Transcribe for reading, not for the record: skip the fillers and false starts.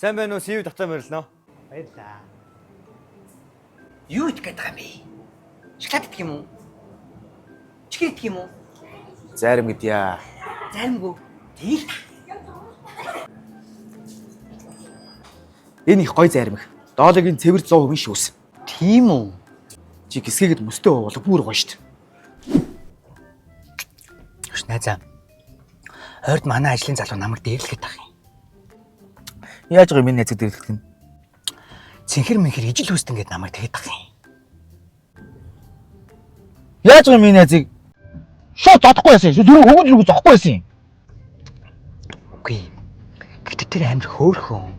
Сайн байна уу? CV татаа морилно. Баярлаа. Юу идэх гээд байгаа юм бэ? Шоколад идэх юм уу? Чихэр идэх юм уу? Зарим гэдъя. Заримгүй. Тэгэл та. Энэ их гой заримх. Доологийн цэвэр 100% шүүс. Тийм үү? Чи гисгээгээд мөстөө уулаа бүр гоё штт. Өш найзаа. Ойрд манай ажлын залуу намайг дээрлэхэд тах юм. Яаж байгаа юм миний найзыг дэрлэх нь? Цэнхэр мэнхэр ижил хүстэн гээд намайг тэгэд тах юм. Яаж байгаа юм миний найзыг? Шууд зодохгүй байсан. Зүрх хөвгөн зүрх зохгүй байсан. Үгүй. Гэхдээ тэр амар хөөрхөн.